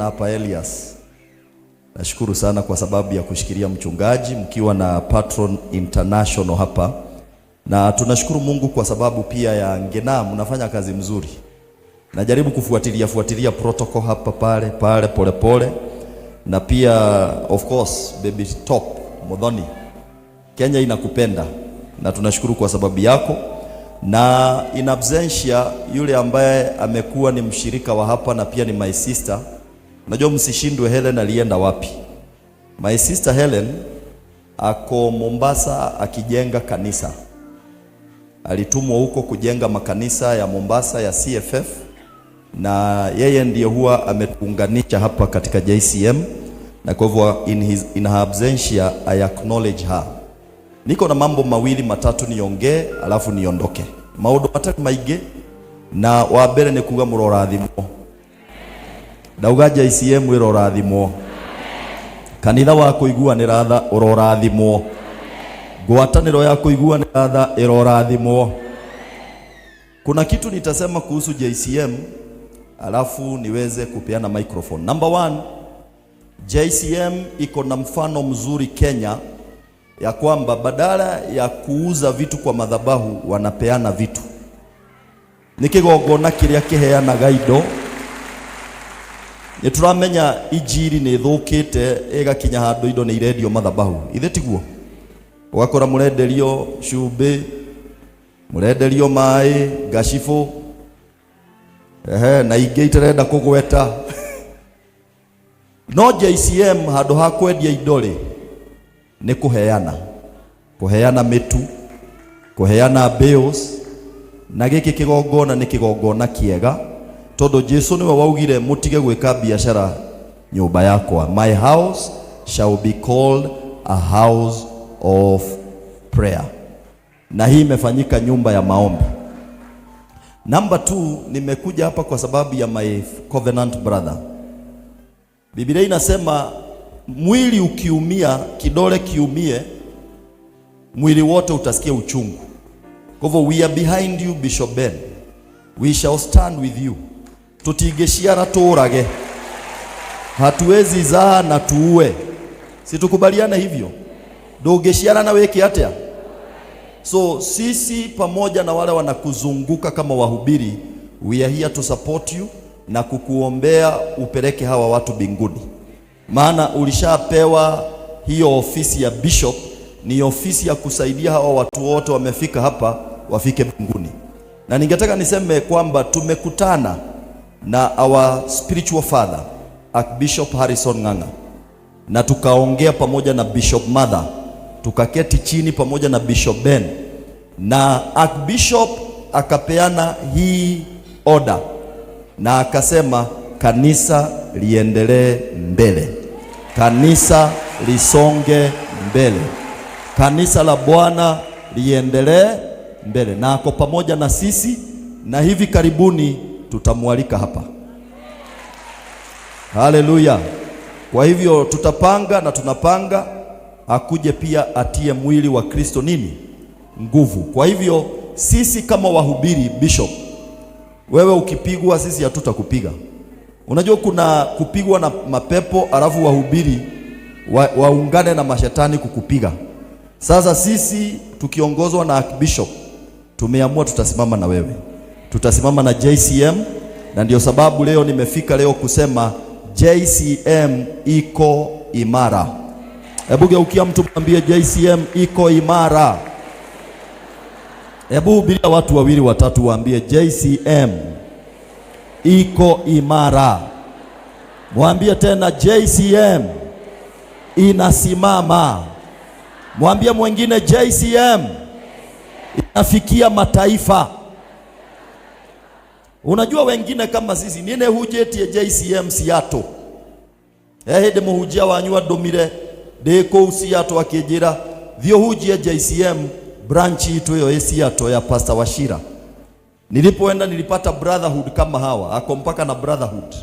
Nimeona hapa Elias. Nashukuru sana kwa sababu ya kushikilia mchungaji mkiwa na Patron International hapa, na tunashukuru Mungu kwa sababu pia ya Ngena, mnafanya kazi mzuri. Najaribu kufuatilia fuatilia protocol hapa pale pale polepole pole. Na pia of course Baby Top Modhoni, Kenya inakupenda na tunashukuru kwa sababu yako, na in absentia yule ambaye amekuwa ni mshirika wa hapa na pia ni my sister. Unajua msishindwe, Helen alienda wapi? My sister Helen ako Mombasa akijenga kanisa, alitumwa huko kujenga makanisa ya Mombasa ya CFF, na yeye ndiye huwa ametuunganisha hapa katika JCM, na kwa hivyo in her absentia I acknowledge her. Niko na mambo mawili matatu niongee, alafu niondoke. Maundu matatu maingĩ na wa mbere nĩ kuga mũrorathimwo. Ndauga JCM ĩrorathimwo. Kanitha wa kũiguanĩra tha ũrorathimwo. Ngwatanĩro ya kũiguanĩra tha ĩrorathimwo. Kuna kitu nitasema kuhusu JCM alafu niweze kupeana microphone. Number one, JCM iko na mfano mzuri Kenya ya kwamba badala ya kuuza vitu kwa madhabahu wanapeana vitu. Nĩ kĩgongona kĩrĩa kĩheanaga indo. Nĩ tũramenya injiri nĩ ĩthũkĩte ĩgakinya handũ indo nĩ irendio madhabahu, ithe tiguo? Ũgakora mũrenderio cumbĩ, mũrenderio maĩ, ngacibũ, ehe, na ingĩ itarenda kũgweta. No JCM handũ ha kwendia indo rĩ, nĩ kũheana, kũheana mĩtu, kũheana bills, na gĩkĩ kĩgongona nĩ kĩgongona kĩega tondũ Jesu nĩwe waugire mũtige gwĩka biashara nyũmba yakwa. My house shall be called a house of prayer, na hii imefanyika nyumba ya maombi. Number two, nimekuja hapa kwa sababu ya my covenant brother. Biblia inasema mwili ukiumia, kidole kiumie, mwili wote utasikia uchungu. Kwa hivyo we are behind you, Bishop Ben. We shall stand with you. Tutingĩciara tũrage, hatuwezi zaa na tuue. Si tukubaliane hivyo? Ndũngĩciara na wĩke atĩa? So sisi pamoja na wale wanakuzunguka kama wahubiri, we are here to support you na kukuombea upeleke hawa watu mbinguni, maana ulishapewa hiyo ofisi ya bishop, ni ofisi ya kusaidia hawa watu wote wamefika hapa wafike mbinguni. Na ningetaka niseme kwamba tumekutana na our spiritual father Archbishop Harrison Ng'ang'a na tukaongea pamoja na Bishop Mother, tukaketi chini pamoja na Bishop Ben na Archbishop akapeana hii order na akasema kanisa liendelee mbele, kanisa lisonge mbele, kanisa la Bwana liendelee mbele, na ako pamoja na sisi, na hivi karibuni tutamwalika hapa. Haleluya! Kwa hivyo tutapanga na tunapanga akuje pia atie mwili wa Kristo nini nguvu. Kwa hivyo sisi kama wahubiri, Bishop, wewe ukipigwa, sisi hatutakupiga. Unajua kuna kupigwa na mapepo alafu wahubiri waungane na mashetani kukupiga. Sasa sisi tukiongozwa na Archbishop tumeamua tutasimama na wewe, tutasimama na JCM, na ndio sababu leo nimefika leo kusema JCM iko imara. Hebu geukia mtu mwambie JCM iko imara. Hebu hubiria watu wawili watatu, waambie JCM iko imara. Mwambie tena JCM inasimama. Mwambie mwingine JCM inafikia mataifa. Unajua wengine kama sisi nine hujetie JCM Seattle. He hĩndĩ mũhunjia wanyu andũmire ndĩ kũu Seattle akĩnjĩra thiĩ ũhunjie JCM branch itu ĩyo ĩ Seattle ya Pastor Wachira. Nilipoenda nilipata brotherhood kama hawa, ako mpaka na brotherhood.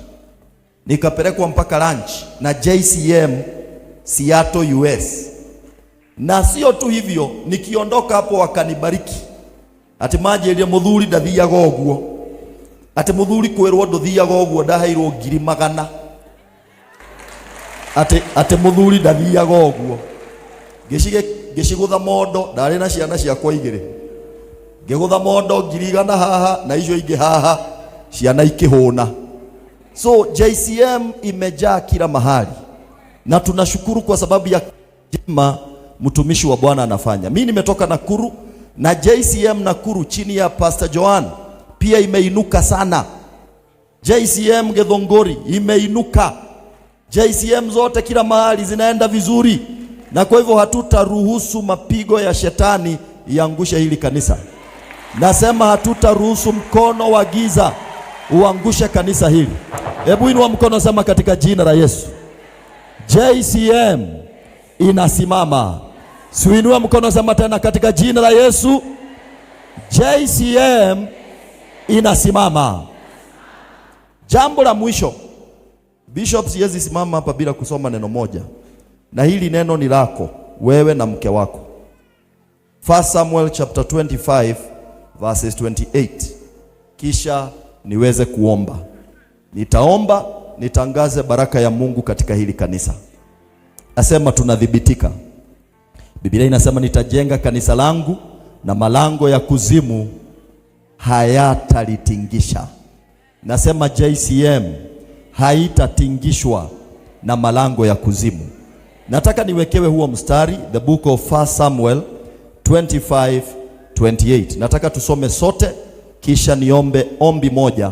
Nikapelekwa mpaka lunch na JCM Seattle US. Na sio tu hivyo, nikiondoka hapo wakanibariki. Ati manjĩrire mũthuri ndathiaga ũguo. Ati mũthuri kwĩrwo ndũthiaga ũguo ndaheirwo 100,000. Atä må thuri ndathiaga å guo, ngĩcigũtha mondo, ndarĩ na ciana ciakwa igĩrĩ, ngĩgũtha mondo 100,000 haha na icio ingĩ haha, ciana ikĩhũna. So JCM imejaa kila mahali na tunashukuru kwa sababu ya jema mtumishi wa Bwana anafanya. Mimi nimetoka Nakuru na JCM Nakuru chini ya Pastor Joan pia imeinuka sana. JCM Githunguri imeinuka. JCM zote kila mahali zinaenda vizuri, na kwa hivyo hatutaruhusu mapigo ya shetani iangushe hili kanisa. Nasema hatutaruhusu mkono wa giza uangushe kanisa hili. Hebu inua mkono, sema katika jina la Yesu, JCM inasimama. Siuinue mkono, sema tena katika jina la Yesu, JCM inasimama. Jambo la mwisho, Bishop, siwezi simama hapa bila kusoma neno moja, na hili neno ni lako wewe na mke wako. 1 Samuel chapter 25 verses 28. Kisha niweze kuomba. Nitaomba nitangaze baraka ya Mungu katika hili kanisa. Asema tunadhibitika. Biblia inasema nitajenga kanisa langu na malango ya kuzimu hayatalitingisha. Nasema JCM haitatingishwa na malango ya kuzimu. Nataka niwekewe huo mstari, the book of 1 Samuel 25:28. Nataka tusome sote kisha niombe ombi moja.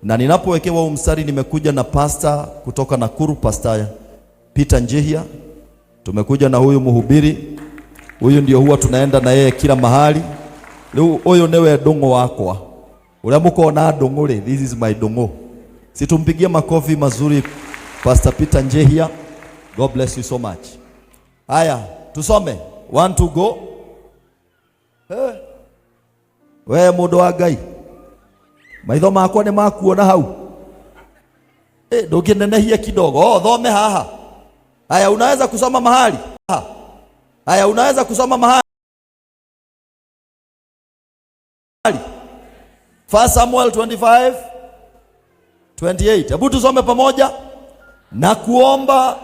Na ninapowekewa huu mstari, nimekuja na pastor kutoka Nakuru, Pastor Peter Njihia. Tumekuja na huyu mhubiri. Huyu ndio huwa tunaenda na yeye kila mahali. Riu uyu niwe ndung'u wakwa. Uria mukona ndung'u ri, this is my ndung'u. Situmpigie makofi mazuri Pastor Peter Njihia. God bless you so much. Haya, tusome. One to go. Eh. We mundu wa Ngai, maitho makwa nĩ makuona hau. Eh, ndũngĩnenehia kidogo. Oh, thome haha. Haya, unaweza kusoma mahali. Haya, unaweza kusoma mahali. 1 Samuel 25:28. Hebu tusome pamoja. Na kuomba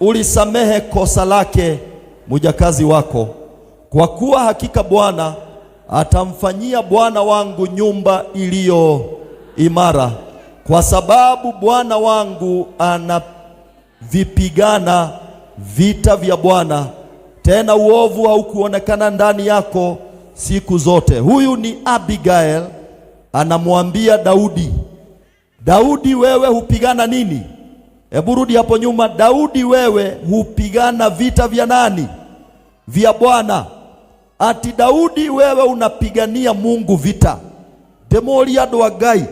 ulisamehe kosa lake mjakazi wako, kwa kuwa hakika Bwana atamfanyia bwana wangu nyumba iliyo imara, kwa sababu bwana wangu anavipigana vita vya Bwana, tena uovu haukuonekana ndani yako siku zote. Huyu ni Abigail anamwambia Daudi, Daudi wewe hupigana nini? Hebu rudi hapo nyuma. Daudi wewe hupigana vita vya nani? Vya Bwana. Ati Daudi wewe unapigania Mungu vita. Ndĩmũrie andũ a Ngai,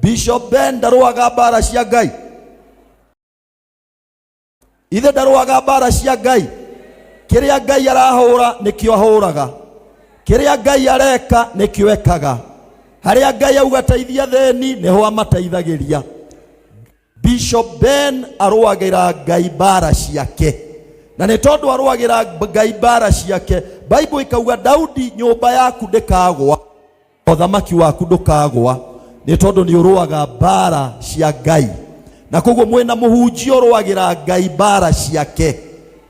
Bishop Ben ndarũaga mbara cia Ngai? Ithe ndarũaga mbara cia Ngai? Kĩrĩa Ngai arahũra nĩkĩo ahũraga, kĩrĩa Ngai areka nĩkĩo ekaga, harĩa Ngai auga teithia thĩni nĩho amateithagĩria. Bishop Ben arũagĩra Ngai mbara ciake, na nĩ tondũ arũagĩra Ngai mbara ciake, Bible ikauga Daudi nyũmba yaku ndĩkagwa, ũthamaki waku ndũkagwa, nĩ tondũ nĩ ũrũaga mbara cia Ngai. Na koguo mwĩna mũhunjia ũrũagĩra Ngai mbara ciake,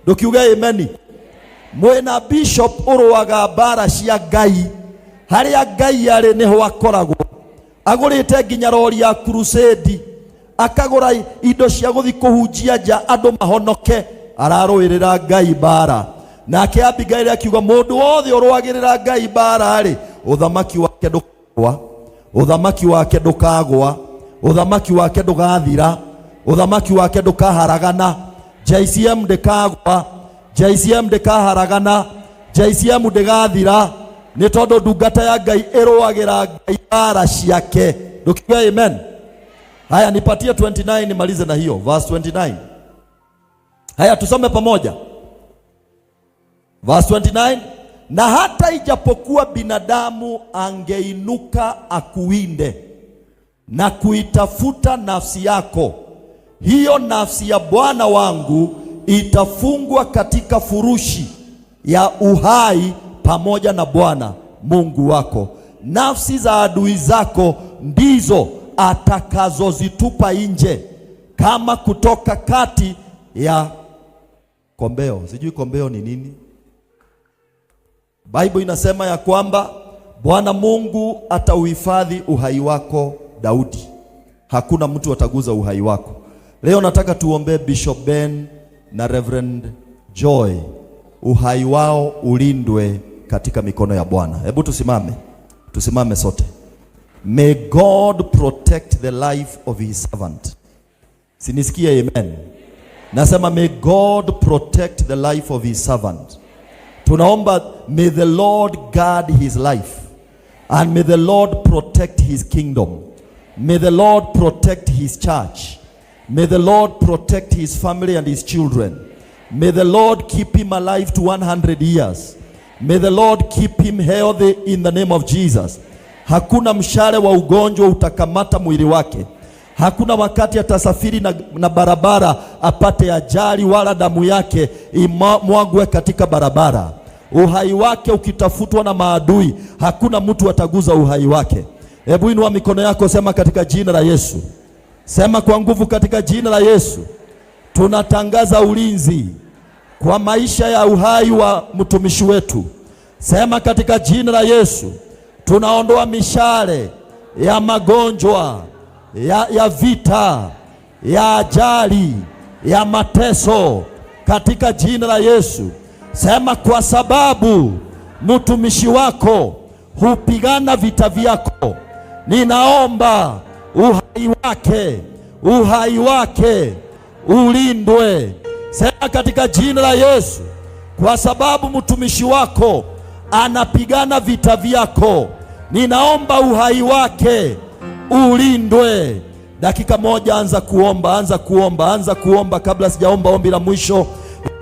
ndũkiuge ameni. Mwĩna bishop ũrũaga mbara cia Ngai, harĩa Ngai arĩ nĩho akoragwo. Agũrĩte nginya rori ya crusade, akagũra indo cia gũthiĩ kũhunjia nja andũ mahonoke, ararũĩrĩra Ngai mbara. Nake Abigail akiuga mũndũ wothe ũrũagĩrĩra Ngai mbara rĩ, ũthamaki wake ndũkagwa, ũthamaki wake ndũkagwa, ũthamaki wake ndũgathira, ũthamaki wake ndũkaharagana. JCM ndĩkagwa, JCM ndĩkaharagana, JCM ndĩgathira, nĩ tondũ ndungata ya Ngai ĩrũagĩra Ngai mbara ciake. Ndũkiuge amen. Haya, nipatie 29 nimalize na hiyo verse 29. Haya, tusome pamoja verse 29. Na hata ijapokuwa binadamu angeinuka akuwinde na kuitafuta nafsi yako, hiyo nafsi ya bwana wangu itafungwa katika furushi ya uhai pamoja na Bwana Mungu wako. Nafsi za adui zako ndizo atakazozitupa nje kama kutoka kati ya kombeo. Sijui kombeo ni nini. Bible inasema ya kwamba Bwana Mungu atauhifadhi uhai wako Daudi. Hakuna mtu ataguza uhai wako. Leo nataka tuombee Bishop Ben na Reverend Joy, uhai wao ulindwe katika mikono ya Bwana. Hebu tusimame, tusimame sote. May God protect the life of his servant. Sinisikie amen. Nasema may God protect the life of his servant. Tunaomba, may the Lord guard his life and may the Lord protect his kingdom. May the Lord protect his church. May the Lord protect his family and his children. May the Lord keep him alive to 100 years. May the Lord keep him healthy in the name of Jesus. Hakuna mshale wa ugonjwa utakamata mwili wake. Hakuna wakati atasafiri na barabara apate ajali wala damu yake imwagwe katika barabara. Uhai wake ukitafutwa na maadui, hakuna mtu ataguza uhai wake. Hebu inua mikono yako, sema katika jina la Yesu. Sema kwa nguvu katika jina la Yesu. Tunatangaza ulinzi kwa maisha ya uhai wa mtumishi wetu. Sema katika jina la Yesu, tunaondoa mishale ya magonjwa, ya vita, ya ajali, ya mateso katika jina la Yesu. Sema kwa sababu mtumishi wako hupigana vita vyako, ninaomba uhai wake ulindwe. Sema katika jina la Yesu, kwa sababu mtumishi wako anapigana vita vyako, ninaomba uhai wake ulindwe. Dakika moja, anza kuomba, anza kuomba, anza kuomba kabla sijaomba ombi la mwisho.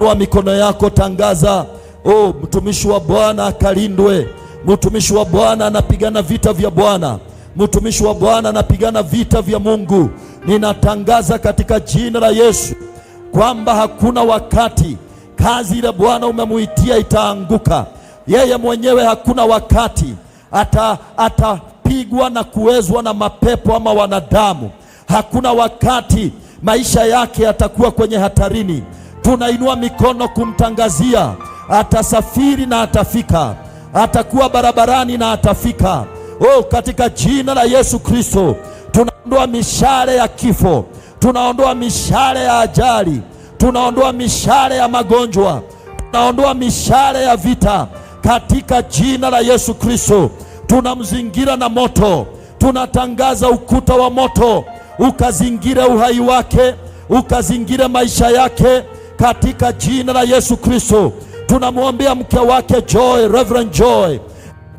Inua mikono yako, tangaza, oh, mtumishi wa Bwana akalindwe. Mtumishi wa Bwana anapigana vita vya Bwana. Mtumishi wa Bwana anapigana vita vya Mungu. Ninatangaza katika jina la Yesu kwamba hakuna wakati kazi ile Bwana umemuitia itaanguka. Yeye mwenyewe hakuna wakati atapigwa na kuwezwa na mapepo ama wanadamu. Hakuna wakati maisha yake yatakuwa kwenye hatarini. Tunainua mikono kumtangazia, atasafiri na atafika, atakuwa barabarani na atafika. Oh, katika jina la Yesu Kristo tunaondoa mishale ya kifo, tunaondoa mishale ya ajali, tunaondoa mishale ya magonjwa, tunaondoa mishale ya vita katika jina la Yesu Kristo. Tunamzingira na moto, tunatangaza ukuta wa moto ukazingira uhai wake, ukazingira maisha yake katika jina la Yesu Kristo. Tunamwombea mke wake Joy, Reverend Joy,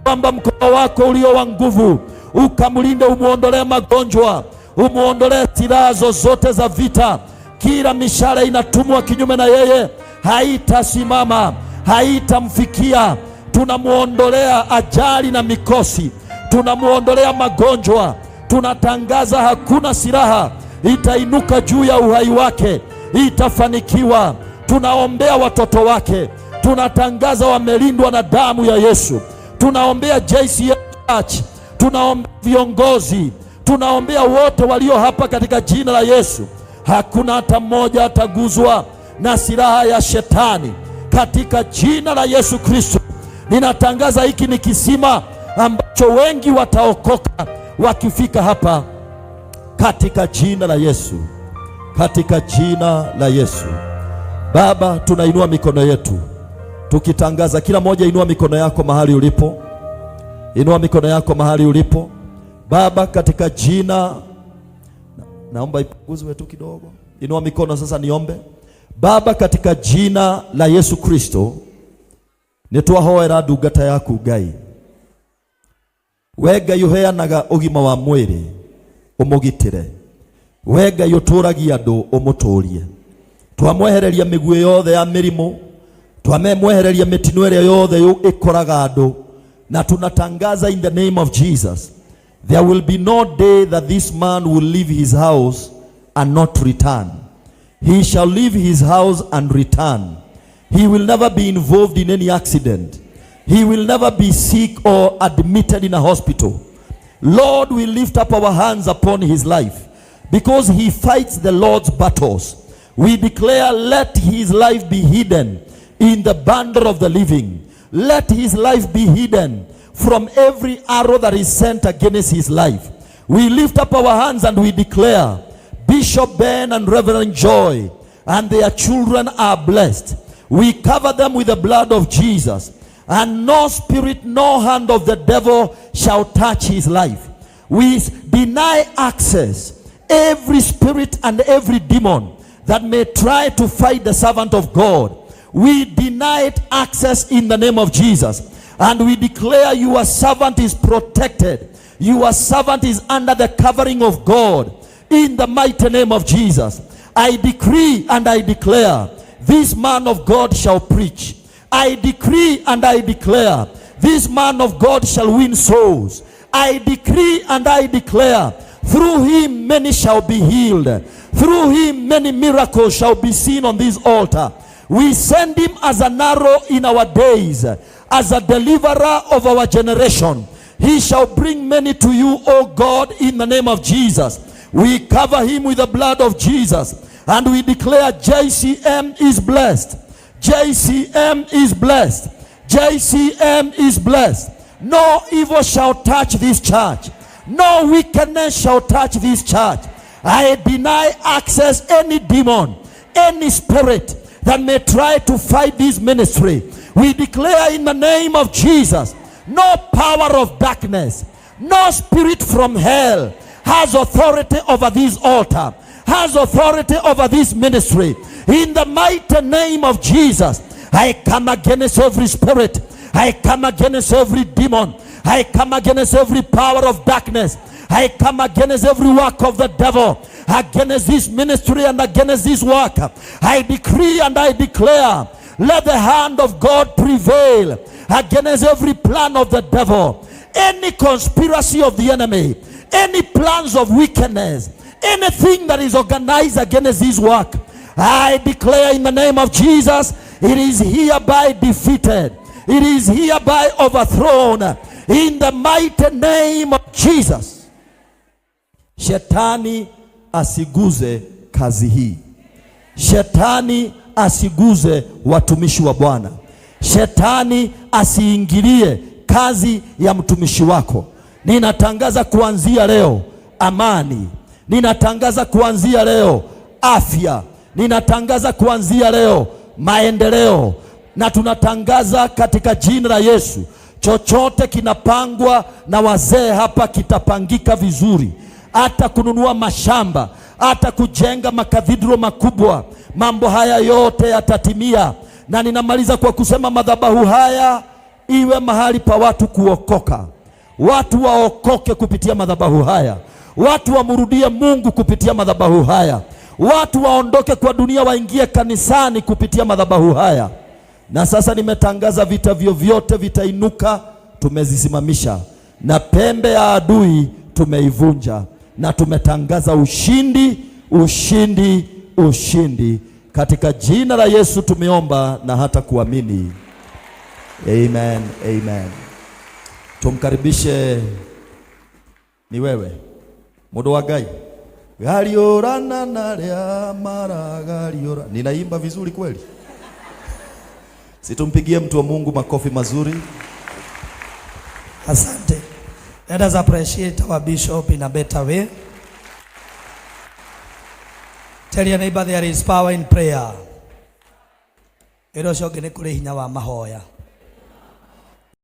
kwamba mkono wako ulio wa nguvu ukamlinde, umuondolee magonjwa, umuondolee silaha zozote za vita. Kila mishale inatumwa kinyume na yeye haitasimama, haitamfikia. Tunamwondolea ajali na mikosi, tunamwondolea magonjwa. Tunatangaza hakuna silaha itainuka juu ya uhai wake itafanikiwa. Tunaombea watoto wake, tunatangaza wamelindwa na damu ya Yesu. Tunaombea JCM Church, tunaombea viongozi, tunaombea wote walio hapa katika jina la Yesu. Hakuna hata mmoja ataguzwa na silaha ya shetani katika jina la Yesu Kristo. Ninatangaza hiki ni kisima ambacho wengi wataokoka wakifika hapa katika jina la Yesu, katika jina la Yesu. Baba, tunainua mikono yetu tukitangaza, kila moja inua mikono yako mahali ulipo, inua mikono yako mahali ulipo. Baba, katika jina, naomba ipunguzwe tu kidogo. Inua mikono sasa, niombe. Baba, katika jina la Yesu Kristo, nĩtwahoera ndungata yaku Ngai, we Ngai ũheanaga ũgima wa mwĩrĩ ũmũgitĩre, we Ngai ũtũragia andũ ũmũtũrie. Twamwehereria mĩguĩ yothe ya mĩrimũ, twamemwehereria mĩtino ĩrĩa yothe ĩkoraga andũ, na tunatangaza in the name of Jesus, there will be no day that this man will leave his house and not return. He shall leave his house and return. He will never be involved in any accident. He will never be sick or admitted in a hospital. Lord, we lift up our hands upon his life because he fights the Lord's battles. We declare, let his life be hidden in the bundle of the living. Let his life be hidden from every arrow that is sent against his life. We lift up our hands and we declare, Bishop Ben and Reverend Joy and their children are blessed. We cover them with the blood of Jesus, and no spirit, no hand of the devil shall touch his life. We deny access every spirit and every demon that may try to fight the servant of God. We deny it access in the name of Jesus. And we declare your servant is protected. Your servant is under the covering of God in the mighty name of Jesus. I decree and I declare this man of God shall preach. I decree and I declare this man of God shall win souls. I decree and I declare through him many shall be healed. Through him many miracles shall be seen on this altar. We send him as an arrow in our days, as a deliverer of our generation. He shall bring many to you, O God, in the name of Jesus. We cover him with the blood of Jesus, and we declare JCM is blessed. JCM is blessed. JCM is blessed. No evil shall touch this church. No wickedness shall touch this church. I deny access any demon, any spirit that may try to fight this ministry. We declare in the name of Jesus, no power of darkness, no spirit from hell has authority over this altar, has authority over this ministry. In the mighty name of Jesus, I come against every spirit. I come against every demon. I come against every power of darkness. I come against every work of the devil, against this ministry and against this work. I decree and I declare, let the hand of God prevail against every plan of the devil, any conspiracy of the enemy, any plans of wickedness, anything that is organized against this work. I declare in the name of Jesus, it is hereby defeated. It is hereby overthrown in the mighty name of Jesus. Shetani asiguze kazi hii. Shetani asiguze watumishi wa Bwana. Shetani asiingilie kazi ya mtumishi wako. Ninatangaza kuanzia leo amani. Ninatangaza kuanzia leo afya. Ninatangaza kuanzia leo maendeleo, na tunatangaza katika jina la Yesu, chochote kinapangwa na wazee hapa kitapangika vizuri, hata kununua mashamba, hata kujenga makathidro makubwa, mambo haya yote yatatimia. Na ninamaliza kwa kusema madhabahu haya iwe mahali pa watu kuokoka, watu waokoke kupitia madhabahu haya, watu wamrudie Mungu kupitia madhabahu haya, watu waondoke kwa dunia waingie kanisani kupitia madhabahu haya. Na sasa nimetangaza vita vyovyote vitainuka, tumezisimamisha, na pembe ya adui tumeivunja, na tumetangaza ushindi, ushindi, ushindi katika jina la Yesu tumeomba na hata kuamini. Amen, amen. Tumkaribishe, ni wewe mundu wa Ngai gariũrana na rĩa mara gariũra. Ninaimba vizuri kweli? Situmpigie mtu wa Mungu makofi mazuri. Asante. Let us appreciate our bishop in a better way. Tell your neighbor there is power in prayer. Ĩra ũcio ũngĩ nĩ kũrĩ hinya wa mahoya.